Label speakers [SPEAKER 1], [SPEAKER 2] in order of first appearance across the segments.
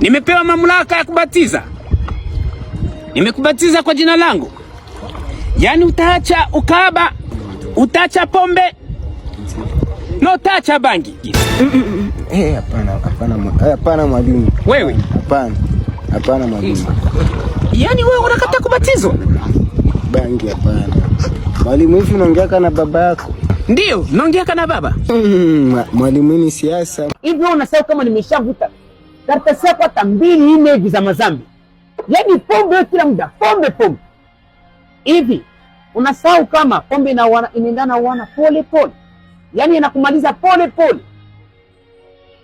[SPEAKER 1] Nimepewa mamlaka ya kubatiza. Nimekubatiza kwa jina langu. Yaani utaacha ukahaba, utaacha pombe na utaacha bangi.
[SPEAKER 2] Eh, hapana, hapana, hapana mwalimu.
[SPEAKER 1] Wewe
[SPEAKER 2] Hapana. Hapana mwalimu.
[SPEAKER 1] Yaani wewe unakataa kubatizwa?
[SPEAKER 2] Bangi hapana. Mwalimu, hivi unaongea na baba yako?
[SPEAKER 1] Ndio, naongea na baba.
[SPEAKER 2] Mwalimu, ni siasa.
[SPEAKER 1] Hivi wewe unasahau kama nimeshavuta karatasi yako hata mbili nne hivi za mazambi? Yaani pombe kila muda, pombe pombe. Hivi unasahau kama pombe inaendana wana pole pole, yaani inakumaliza pole pole.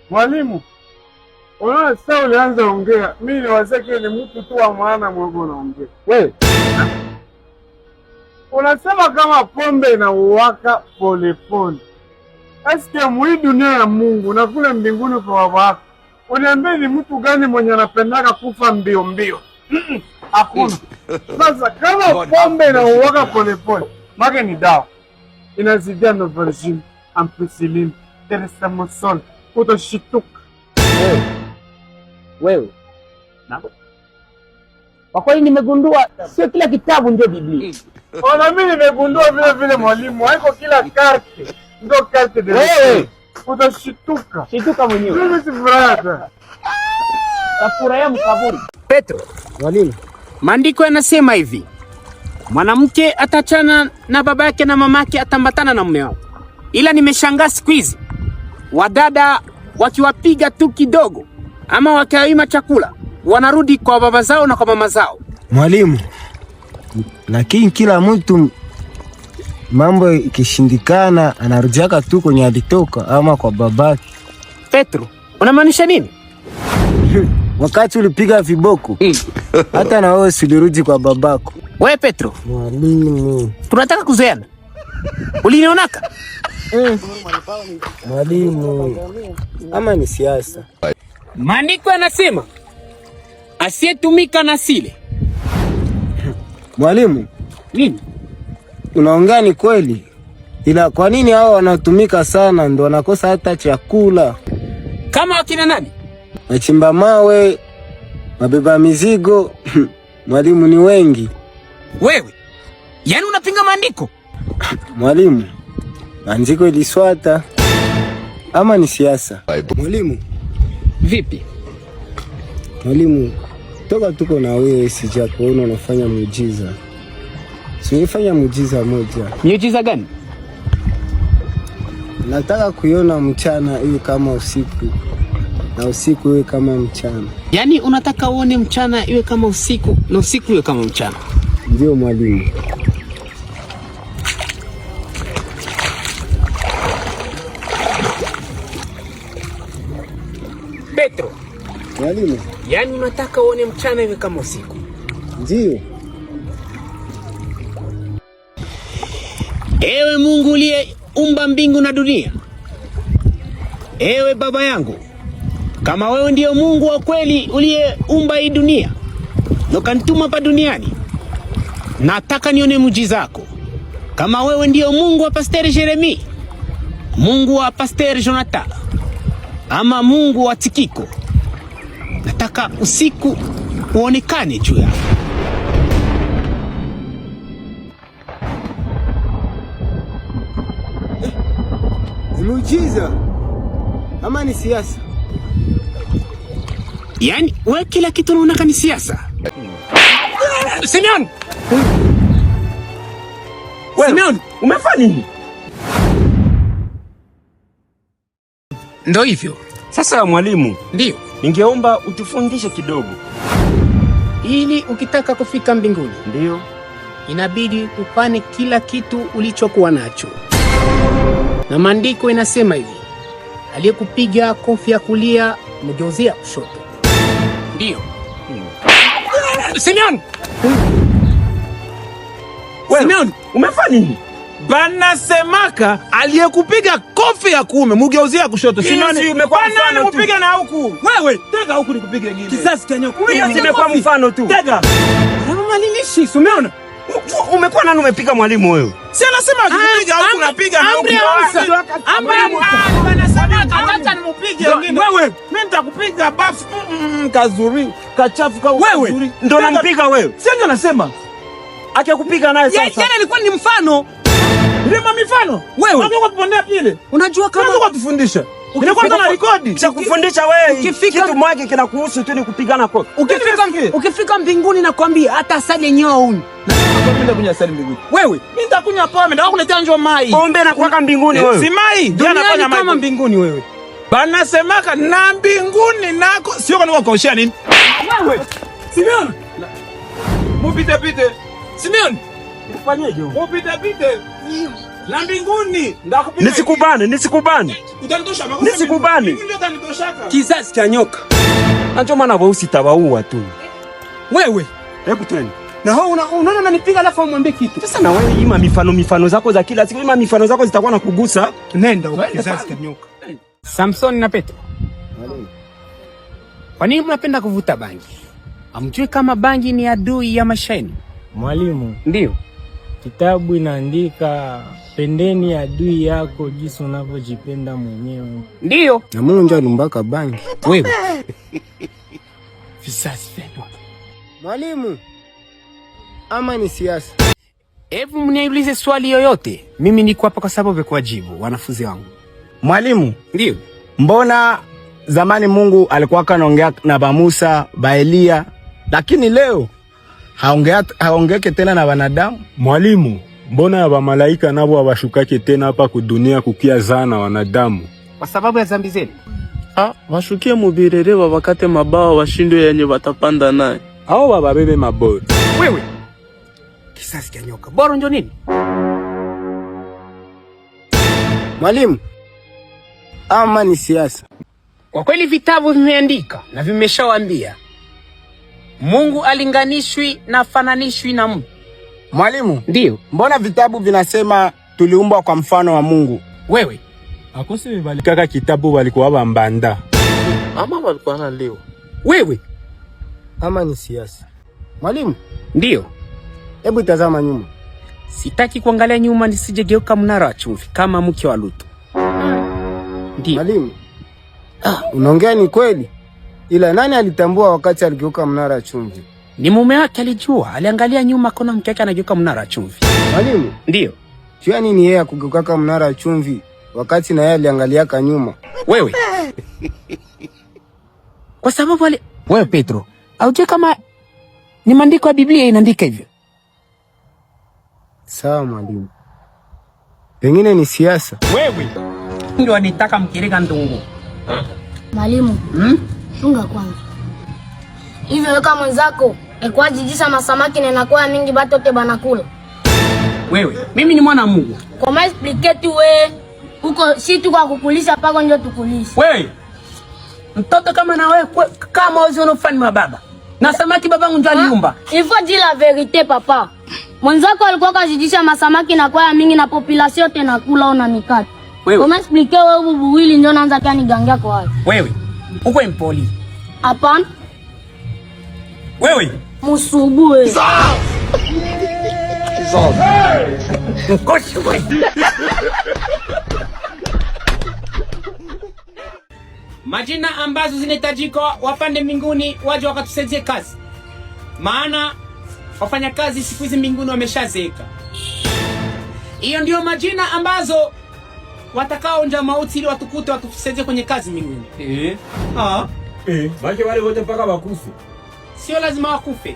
[SPEAKER 3] Mwalimu, unaona sasa ulianza ongea, mimi niwazeke ni mtu tu wa maana mwego unaongea.
[SPEAKER 1] Wewe
[SPEAKER 3] unasema kama pombe inauwaka pole pole. Eske mwi dunia ya Mungu na kule mbinguni kwa baba yako, uniambie ni mtu gani mwenye anapendaka kufa mbio mbio? Hakuna. Sasa kama pombe inauwaka pole pole, make ni dawa inazidia Novalgine, ampicilline, teresamosol, utashituka.
[SPEAKER 1] Wewe na kwa kweli nimegundua sio kila kitabu ndio Biblia.
[SPEAKER 3] Ona, mimi nimegundua vile vile mwalimu, haiko kila carte ndio carte de
[SPEAKER 1] Wewe
[SPEAKER 3] utashituka.
[SPEAKER 1] Shituka mwenyewe.
[SPEAKER 3] Mimi sifurahi hata.
[SPEAKER 1] Tafurahia mkaburi. Petro,
[SPEAKER 2] Mwalimu,
[SPEAKER 1] maandiko yanasema hivi: mwanamke atachana na baba yake na mamake, atambatana na mume wake. Ila nimeshangaa siku hizi wadada wakiwapiga tu kidogo ama wakiwaima chakula wanarudi kwa baba zao na kwa mama zao.
[SPEAKER 2] Mwalimu, lakini kila mtu mambo ikishindikana anarudiaka tu kwenye alitoka ama kwa babake.
[SPEAKER 1] Petro, unamaanisha nini?
[SPEAKER 2] Wakati ulipiga viboko hata na wewe silirudi kwa babako.
[SPEAKER 1] Wewe Petro,
[SPEAKER 2] Mwalimu,
[SPEAKER 1] tunataka kuzoeana. Ulinionaka?
[SPEAKER 2] Mwalimu, ama ni siasa.
[SPEAKER 1] Maandiko yanasema asiyetumika na sile.
[SPEAKER 2] Mwalimu,
[SPEAKER 1] Nini?
[SPEAKER 2] unaongea ni kweli, ila kwa nini hao wanatumika sana ndo wanakosa hata chakula?
[SPEAKER 1] Kama wakina nani?
[SPEAKER 2] Wachimba mawe, mabeba mizigo mwalimu, ni wengi.
[SPEAKER 1] Wewe yaani unapinga maandiko?
[SPEAKER 2] Mwalimu, maandiko iliswata ama ni siasa? Mwalimu,
[SPEAKER 1] Vipi?
[SPEAKER 2] Mwalimu, toka tuko na wewe sijakuona unafanya muujiza. Singefanya muujiza moja.
[SPEAKER 1] Miujiza gani?
[SPEAKER 2] Nataka kuiona mchana iwe kama usiku na usiku iwe kama mchana.
[SPEAKER 1] Yaani unataka uone mchana iwe kama usiku na usiku iwe kama mchana?
[SPEAKER 2] Ndio mwalimu.
[SPEAKER 1] Petro,
[SPEAKER 2] Mwalimu,
[SPEAKER 1] yaani unataka uone mchana iwe kama usiku?
[SPEAKER 2] Ndio.
[SPEAKER 1] Ewe Mungu uliyeumba mbingu na dunia, ewe baba yangu, kama wewe ndiyo Mungu wa kweli uliyeumba hii dunia na ukanituma hapa duniani, nataka nione muujiza wako. Kama wewe ndiyo Mungu wa Pastor Jeremy, Mungu wa Pastor Jonathan, ama Mungu wa Tikiko, nataka usiku uonekane juu yako.
[SPEAKER 2] Ni muujiza ama ni siasa?
[SPEAKER 1] Yaani wewe kila kitu unaona ni siasa. Simeon! Simeon,
[SPEAKER 4] umefanya nini?
[SPEAKER 1] Ndio hivyo.
[SPEAKER 4] Sasa mwalimu,
[SPEAKER 1] Ndio.
[SPEAKER 4] ningeomba utufundishe kidogo.
[SPEAKER 1] Ili ukitaka kufika mbinguni,
[SPEAKER 4] Ndio.
[SPEAKER 1] inabidi upane kila kitu ulichokuwa nacho. Na maandiko inasema hivi: aliyekupiga kofi ya kulia mgeuzia kushoto. Ndio. Simeon! Simeon,
[SPEAKER 4] umefanya nini?
[SPEAKER 5] Banasemaka aliyekupiga kofi ya kuume mugeuzia kushoto.
[SPEAKER 4] Hii
[SPEAKER 5] Simeon,
[SPEAKER 4] si imekuwa
[SPEAKER 5] kwa nani
[SPEAKER 4] mfano tu.
[SPEAKER 5] mupige na huku? Wewe tega huku nikupige ngine. Kisasi cha nyoka.
[SPEAKER 4] Hii si imekuwa mfano tu.
[SPEAKER 5] Tega. Kama malilishi, umeona?
[SPEAKER 4] Umekuwa nani umepiga mwalimu wewe?
[SPEAKER 5] Si anasema akikupiga huku unapiga na huku. Acha nimupige wengine.
[SPEAKER 4] Wewe
[SPEAKER 5] Mimi nitakupiga bafu kazuri, kachafu ka
[SPEAKER 4] wewe ndo nampiga wewe.
[SPEAKER 5] Si ndio anasema?
[SPEAKER 4] Akikupiga naye sasa.
[SPEAKER 1] Jana ilikuwa ni mfano.
[SPEAKER 5] Ndio mifano.
[SPEAKER 1] Wewe.
[SPEAKER 5] Unataka kutupondea pile.
[SPEAKER 1] Unajua kama
[SPEAKER 5] Unataka kutufundisha. Nilikuwa na rekodi.
[SPEAKER 4] Cha kufundisha wewe
[SPEAKER 1] Ukifika-
[SPEAKER 4] kitu mwake kinakuhusu tu ni kupigana kofi.
[SPEAKER 1] ukifika mbinguni nakwambia hata asali yenyewe haunywi.
[SPEAKER 5] Mimi nitakunywa asali mbinguni.
[SPEAKER 1] Wewe
[SPEAKER 5] Mimi nitakunywa pombe, nitakuletea njoo mai.
[SPEAKER 4] Pombe na kuwaka mbinguni wewe.
[SPEAKER 5] Si mai, ndio
[SPEAKER 1] duniani
[SPEAKER 5] anafanya
[SPEAKER 1] kama
[SPEAKER 5] mai.
[SPEAKER 1] mbinguni wewe.
[SPEAKER 5] Banasemaka na mbinguni nako sio kwa kaushia nini?
[SPEAKER 1] Wewe Simeon,
[SPEAKER 5] Mupite pite.
[SPEAKER 1] Simeon,
[SPEAKER 4] Ufanyeje?
[SPEAKER 5] Mupite pite. Na mbinguni ndakupiga.
[SPEAKER 4] Nisikubane, nisikubane.
[SPEAKER 5] Utanitosha makosa.
[SPEAKER 4] Nisikubane.
[SPEAKER 5] Mbinguni ndio utanitoshaka.
[SPEAKER 1] kizazi cha nyoka.
[SPEAKER 4] Na ndio maana weusi tawaua tu.
[SPEAKER 1] Wewe
[SPEAKER 4] Hebu twende.
[SPEAKER 1] na hao unaona unanipiga alafu umwambie kitu.
[SPEAKER 4] Sasa na wewe ima mifano zako za kila siku, ima mifano zako zitakuwa na kugusa.
[SPEAKER 1] Nenda huko kizazi cha nyoka. Samson na Petro. Kwa nini mnapenda kuvuta bangi? Hamjui kama bangi ni adui ya maisha yenu?
[SPEAKER 6] Mwalimu,
[SPEAKER 1] Ndio.
[SPEAKER 6] kitabu inaandika pendeni adui yako jinsi unavyojipenda mwenyewe.
[SPEAKER 1] Ndio.
[SPEAKER 2] Na Mungu ndio alumbaka bangi.
[SPEAKER 1] Wewe. Vizazi vya nyoka.
[SPEAKER 2] Mwalimu, ama ni siasa?
[SPEAKER 1] Hebu mniulize swali yoyote. Mimi niko hapa kwa sababu ya kuwajibu wanafunzi wangu.
[SPEAKER 7] Mwalimu,
[SPEAKER 1] Ndio.
[SPEAKER 7] mbona zamani Mungu alikuwa kanaongea na ba Musa, ba Eliya, lakini leo haongeke tena na wanadamu?
[SPEAKER 8] Mwalimu, mbona ya bamalaika nabo abashukake tena hapa kudunia kukia zana wanadamu?
[SPEAKER 1] Kwa sababu ya zambi zenu.
[SPEAKER 9] Ah, washukie mubirere wawakate mabawa washindwe yenye watapanda naye.
[SPEAKER 8] Ao bababebe mabori.
[SPEAKER 1] Wewe. Kizazi cha nyoka. Bora ndio nini?
[SPEAKER 2] Mwalimu, ama ni siasa?
[SPEAKER 1] Kwa kweli vitabu vimeandika na vimeshawaambia Mungu alinganishwi na fananishwi na mtu.
[SPEAKER 7] Mwalimu,
[SPEAKER 1] Ndio.
[SPEAKER 7] mbona vitabu vinasema tuliumbwa kwa mfano wa Mungu?
[SPEAKER 1] Wewe
[SPEAKER 8] Akose balikaka kitabu balikuwa bambanda.
[SPEAKER 9] Ama walikuwa naliwa.
[SPEAKER 1] wewe
[SPEAKER 2] Ama ni siasa? Mwalimu,
[SPEAKER 1] ndio.
[SPEAKER 2] hebu tazama nyuma.
[SPEAKER 1] Sitaki kuangalia nyuma nisijegeuka mnara wa chumvi kama mke wa Lutu. Ndio.
[SPEAKER 2] Mwalimu, unaongea ni kweli, ila nani alitambua wakati aligeuka mnara wa chumvi?
[SPEAKER 1] Ni mume wake alijua, aliangalia nyuma akaona mke wake anageuka mnara wa chumvi.
[SPEAKER 2] Mwalimu,
[SPEAKER 1] Ndio.
[SPEAKER 2] jua nini yeye akugeukaka mnara wa chumvi wakati na yeye aliangaliaka nyuma?
[SPEAKER 1] Wewe. Kwa sababu wale wewe Petro, aujue kama ni maandiko ya Biblia inaandika hivyo.
[SPEAKER 2] Sawa mwalimu, pengine ni siasa.
[SPEAKER 1] Wewe ndio anitaka mkirika ndungu.
[SPEAKER 10] Mwalimu, chunga kwanza. Hivyo weka mwenzako ekwajijisa masamaki na inakuwa mingi batote banakula.
[SPEAKER 1] Wewe, mimi ni mwana wa Mungu.
[SPEAKER 10] Kwa ma explique tu we uko si tu kwa kukulisha pako ndio tukulisha.
[SPEAKER 1] Wewe mtoto kama na wewe kama wewe unofanya wa baba. Na samaki babangu ndio aliumba.
[SPEAKER 10] Il faut dire la vérité papa. Mwenzako alikuwa kazidisha masamaki na kwaya mingi na population yote nakula ona mikate.
[SPEAKER 1] Wewe.
[SPEAKER 10] Kwa ma explique wewe bubuwili ndio naanza kani gangia kwa watu.
[SPEAKER 1] Wewe uko impoli.
[SPEAKER 10] Hapana,
[SPEAKER 1] Wewe
[SPEAKER 10] musubu wewe.
[SPEAKER 1] mkoshi wewe. Majina ambazo zinahitajika wapande mbinguni waje wakatusaidie kazi, maana wafanyakazi siku hizi mbinguni wameshazeeka. Hiyo ndio majina ambazo watakaoonja mauti ili watukute watusaidie kwenye kazi mbinguni.
[SPEAKER 4] Eh.
[SPEAKER 1] Ah,
[SPEAKER 4] Eh, baki wale wote mpaka wakufe.
[SPEAKER 1] sio lazima wakufe.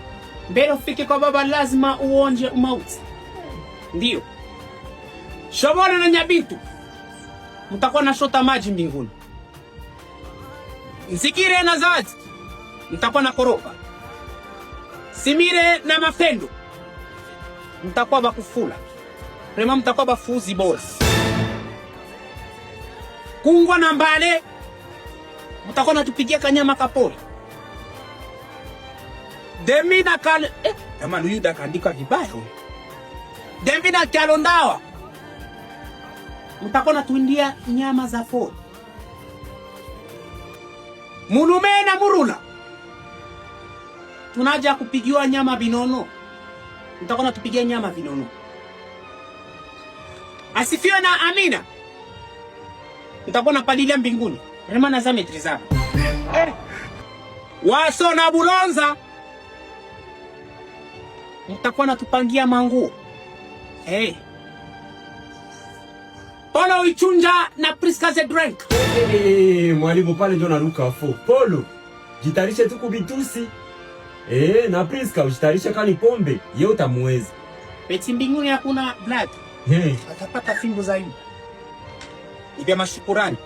[SPEAKER 1] Mbele ufike kwa Baba lazima uonje umauti. Ndiyo. Shobona na Nyabitu mtakuwa na shota maji mbinguni. Nzikire na Zawadi mtakuwa na koropa. Simire na Mapendo mtakuwa bakufula. Rema mtakuwa bafuzi bora. Kungwa na Mbale mtakuwa natupigia kanyama kapori. Demi na kal jamani huyu dakaandika vibaya huyu. Demi na Kalondawa mtakuwa natuindia nyama za pori. Mulume na Murula tunaja kupigiwa nyama binono. Mtakuwa natupigia nyama vinono. Asifiwe na amina. Mtakuwa napalilia mbinguni. Rema na za maîtrisable. Eh. Waso na Bulonza. Mtakuwa natupangia manguo. Eh. Polo Ichunja na Priska the Drink.
[SPEAKER 4] Hey, mwalimu pale ndio naruka fo. Polo, jitarishe tu kubitusi. Na Priska ujitarishe kani pombe, ye utamuweza.
[SPEAKER 1] Eti mbinguni hakuna blood.
[SPEAKER 4] Hey.
[SPEAKER 1] Atapata fimbo za Yuda. Ni vya mashukurani.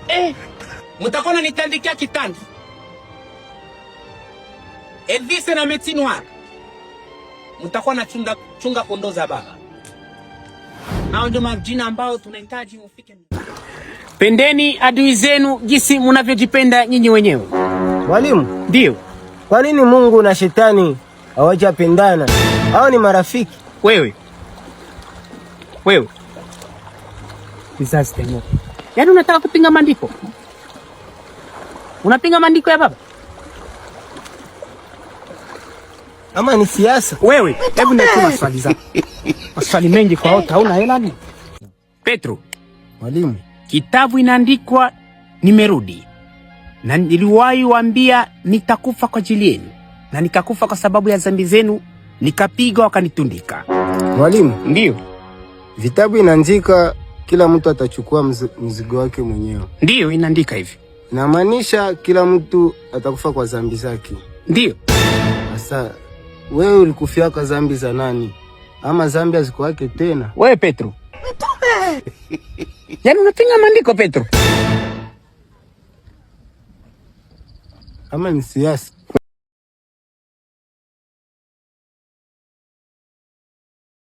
[SPEAKER 1] Mtakuwa nitandikia kitanda. Elvis na Meti Noir. Mtakuwa na chunga kondoo za baba. Hao ndio majina ambao tunahitaji mufike. Pendeni adui zenu jinsi mnavyojipenda nyinyi wenyewe.
[SPEAKER 2] Mwalimu,
[SPEAKER 1] Ndio.
[SPEAKER 2] kwa nini Mungu na shetani hawajapendana? Hao ni marafiki.
[SPEAKER 1] Wewe. Wewe. Kizazi tena. Yaani unataka kupinga maandiko? Unapinga maandiko ya baba?
[SPEAKER 2] Ama ni siasa?
[SPEAKER 1] Wewe, hebu niachie maswali zako. Maswali mengi kwa wote, hauna hela ni? Petro,
[SPEAKER 2] Mwalimu,
[SPEAKER 1] kitabu inaandikwa nimerudi. Na niliwahi waambia nitakufa kwa ajili yenu. Na nikakufa kwa sababu ya dhambi zenu, nikapigwa wakanitundika.
[SPEAKER 2] mwalimu,
[SPEAKER 1] Ndio.
[SPEAKER 2] vitabu inaandika kila mtu atachukua mzigo wake mwenyewe.
[SPEAKER 1] Ndio inaandika hivi.
[SPEAKER 2] Inamaanisha kila mtu atakufa kwa dhambi zake.
[SPEAKER 1] Ndio.
[SPEAKER 2] Sasa wewe ulikufia kwa dhambi za nani? Ama dhambi hazikuwake tena?
[SPEAKER 1] Wewe Petro. Mtume. Yaani unapinga maandiko Petro?
[SPEAKER 2] Ama ni siasa?